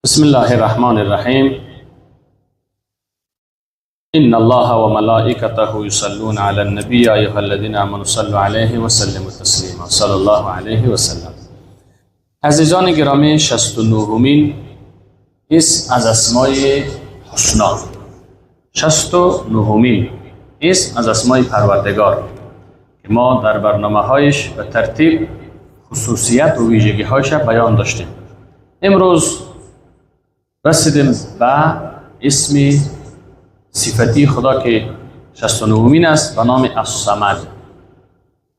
بسم الله الرحمن الرحیم. ان الله وملائكته يصلون على النبي يا ايها الذين امنوا صلوا عليه وسلموا تسلیما، صلی الله علیه وسلم. عزیزان گرامی، 69مین اسم از اسمای حسنا، 69مین اسم از اسمای پروردگار که ما در برنامه هایش به ترتیب خصوصیت و ویژگی هایش بیان داشتیم. امروز رسیدیم به اسم صفتی خدا که 69مین است به نام الصمد.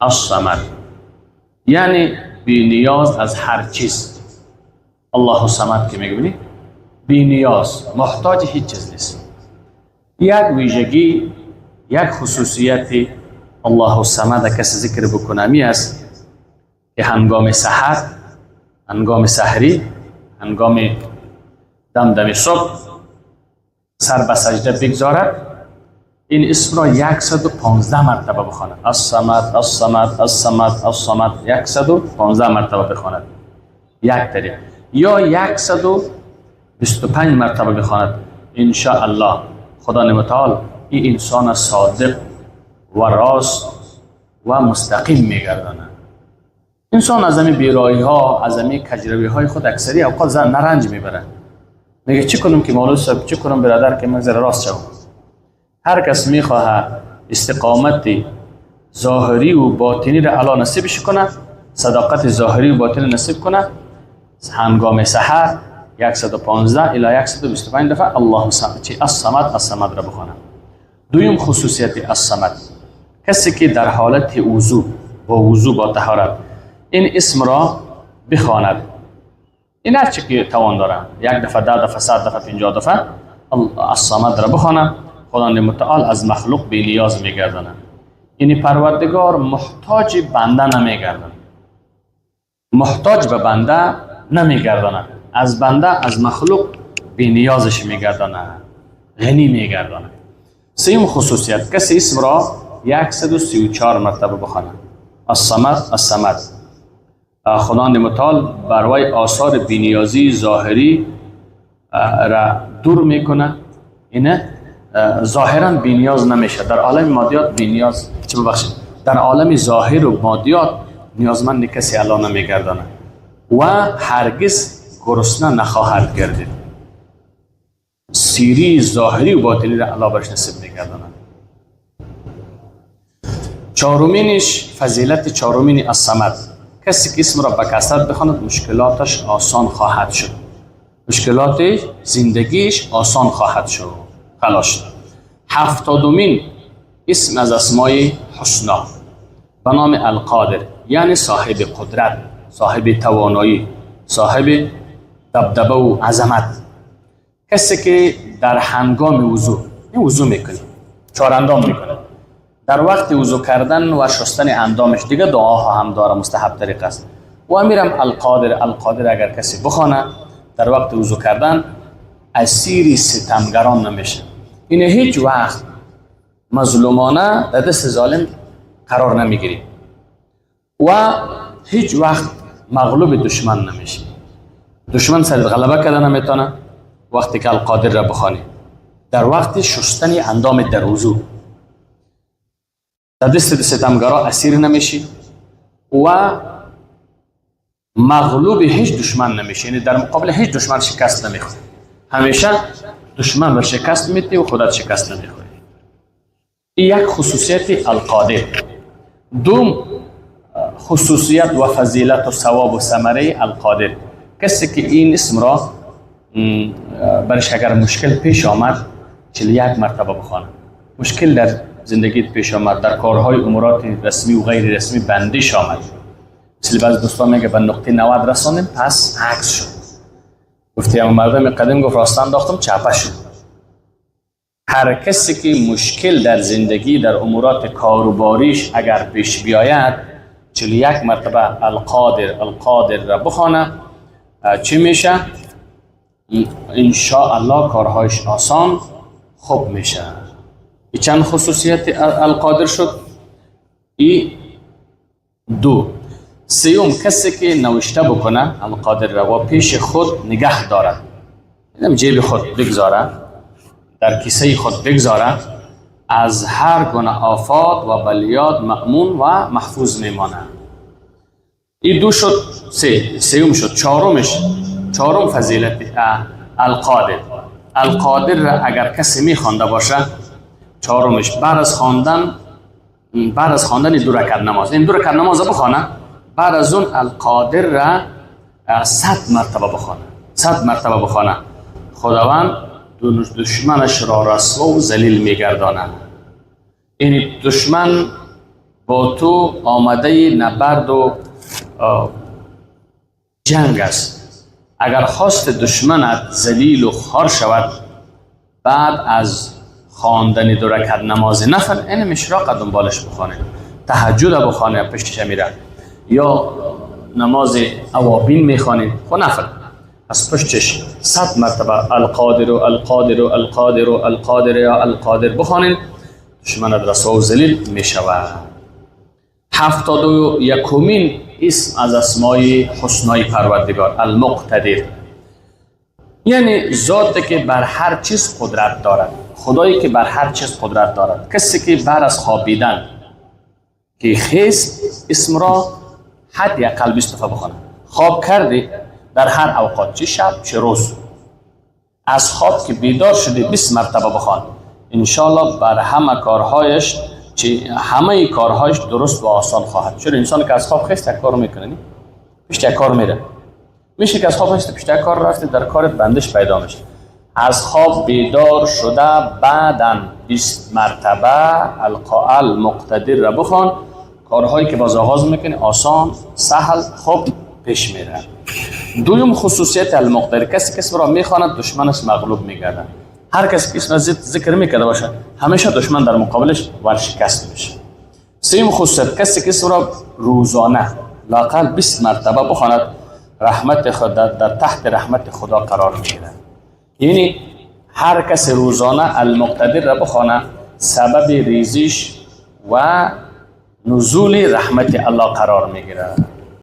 الصمد یعنی بی نیاز از هر چیز. الله الصمد که میگه بی نیاز، محتاج هیچ چیز نیست. یک ویژگی، یک خصوصیت الله الصمد کسی ذکر بکنه می است که هنگام سحر، هنگام سحری، هنگام دم دم صبح سر به سجده بگذارد، این اسم را 115 مرتبه بخواند. الصمد، الصمد، الصمد، الصمد، 115 مرتبه بخواند یک طریق، یا 125 مرتبه بخواند. ان شاء الله خدا متعال این انسان صادق و راست و مستقیم میگرداند. انسان از همین بیراهی ها، از همین کجروی های خود اکثری اوقات زن نرنج میبره. میگه چی کنم که مولوی صاحب، چی کنم برادر که من ذره راست شوم؟ هر کس میخواه استقامت ظاهری و باطنی را الله نصیبش کنه، صداقت ظاهری و باطنی نصیب کنه، هنگام سحر 115 الی 125 دفعه الله چی الصمد، الصمد را بخونه. دویم خصوصیت الصمد، کسی که در حالت وضو، با وضو، با طهارت این اسم را بخواند، این هر چی که توان داره، یک دفعه، 10 دفعه، 100 دفعه، 50 دفعه الصمد را بخوانه، خداوند متعال از مخلوق بی نیاز میگردانه. یعنی پروردگار محتاج بنده نمیگردانه، محتاج به بنده نمیگردانه، از بنده، از مخلوق بی نیازش میگردانه، غنی میگردانه. سیم خصوصیت، کسی اسم را 134 مرتبه بخوانه، الصمد، الصمد، خداوند متعال بر وی آثار بینیازی ظاهری را دور میکنه. اینه ظاهرا بینیاز نمیشه در عالم مادیات، بینیاز چه ببخشید، در عالم ظاهر و مادیات نیازمند کسی الله نمیگردانه و هرگز گرسنه نخواهد گردید. سیری ظاهری و باطنی را الله برش نصیب میگردانه. چهارمینش، فضیلت چهارمین الصمد، کسی که اسم را به کثرت بخواند مشکلاتش آسان خواهد شد، مشکلات زندگیش آسان خواهد شد. خلاص شد. 70مین اسم از اسمای حسنا به نام القادر، یعنی صاحب قدرت، صاحب توانایی، صاحب دبدبه و عظمت. کسی که در هنگام وضو، این وضو میکنه، چهار اندام میکنه، در وقت وضو کردن و شستن اندامش دیگه دعاها هم داره، مستحب طریق است و میرم القادر، القادر اگر کسی بخوانه در وقت وضو کردن، اسیر ستمگران نمیشه. این هیچ وقت مظلومانه در دست ظالم قرار نمیگیری و هیچ وقت مغلوب دشمن نمیشه. دشمن سر غلبه کرده نمیتونه وقتی که القادر را بخوانی در وقت شستن اندام در وضو. در دست ستمگرا اسیر نمیشی و مغلوب هیچ دشمن نمیشی، یعنی در مقابل هیچ دشمن شکست نمیخوری. همیشه دشمن را شکست میدی و خودت شکست نمیخوری. این یک خصوصیت القادر. دوم خصوصیت و فضیلت و ثواب و ثمره القادر، کسی که این اسم را برش اگر مشکل پیش آمد 41 مرتبه بخوانه. مشکل در زندگیت پیش آمد، در کارهای امورات رسمی و غیر رسمی بندش آمد، مثل بعض دوستان میگه به نقطه 90 رساندیم پس عکس شد. گفتی هم مردم قدیم گفت راست انداختم چپه شد. هر کسی که مشکل در زندگی، در امورات کاروباریش اگر پیش بیاید، 41 مرتبه القادر، القادر را بخوانه، چی میشه؟ ان شاء الله کارهایش آسان خوب میشه. ای چند خصوصیت القادر شد؟ ای دو. سیوم، کسی که نوشته بکنه القادر را و پیش خود نگه دارد. جیب خود بگذاره، در کیسه خود بگذاره، از هر گونه آفات و بلیات مأمون و محفوظ میمانه. این دو شد، سوم شد. چهارمش، چهارم فضیلت القادر. القادر را اگر کسی میخوانده باشه، چهارمش بعد از خواندن دو رکعت نماز، این دو رکعت نماز بخوانه، بعد از اون القادر را 100 مرتبه بخوانه، 100 مرتبه بخوانه، خداوند دشمنش را رسوا و ذلیل میگردانه. یعنی دشمن با تو آمده نبرد و جنگ است. اگر خواست دشمنت ذلیل و خوار شود، بعد از خواندن دو رکعت نماز نفل، این مشراق دنبالش بخوانه، تهجد بخوانه پشتش میره، یا نماز اوابین میخوانه، خب نفل از پشتش 100 مرتبه القادر و القادر و القادر و القادر یا القادر بخوانید، دشمنت رسوا و ذلیل میشود. 71مین اسم از اسمای حسنای پروردگار، المقتدر، یعنی ذاتی که بر هر چیز قدرت دارد، خدایی که بر هر چیز قدرت دارد. کسی که بعد از خوابیدن که خیست اسم را حداقل 20 دفعه بخواند. خواب کردی در هر اوقات، چه شب چه روز، از خواب که بیدار شدی 20 مرتبه بخوان، انشالله بر همه کارهایش، چه همه کارهایش درست و آسان خواهد. چون انسان که از خواب خیست یک کار میکنه، پشت یک کار میره، میشه که از خواب خیست پشت یک کار رفته، در کارت بندش پیدا میشه. از خواب بیدار شده بعداً 20 مرتبه المقتدر را بخوان، کارهایی که باز آغاز میکنی آسان سهل خوب پیش میره. دوم خصوصیت المقتدر، کسی که اسم را میخواند دشمنش مغلوب میگرده. هر کسی که اسم ذکر میکرده باشه همیشه دشمن در مقابلش ورشکست میشه. سوم خصوصیت، کسی که اسم را روزانه لااقل 20 مرتبه بخواند، رحمت خدا در تحت رحمت خدا قرار میگیرد. یعنی هر کس روزانه المقتدر را بخوانه، سبب ریزش و نزول رحمت الله قرار میگیرد.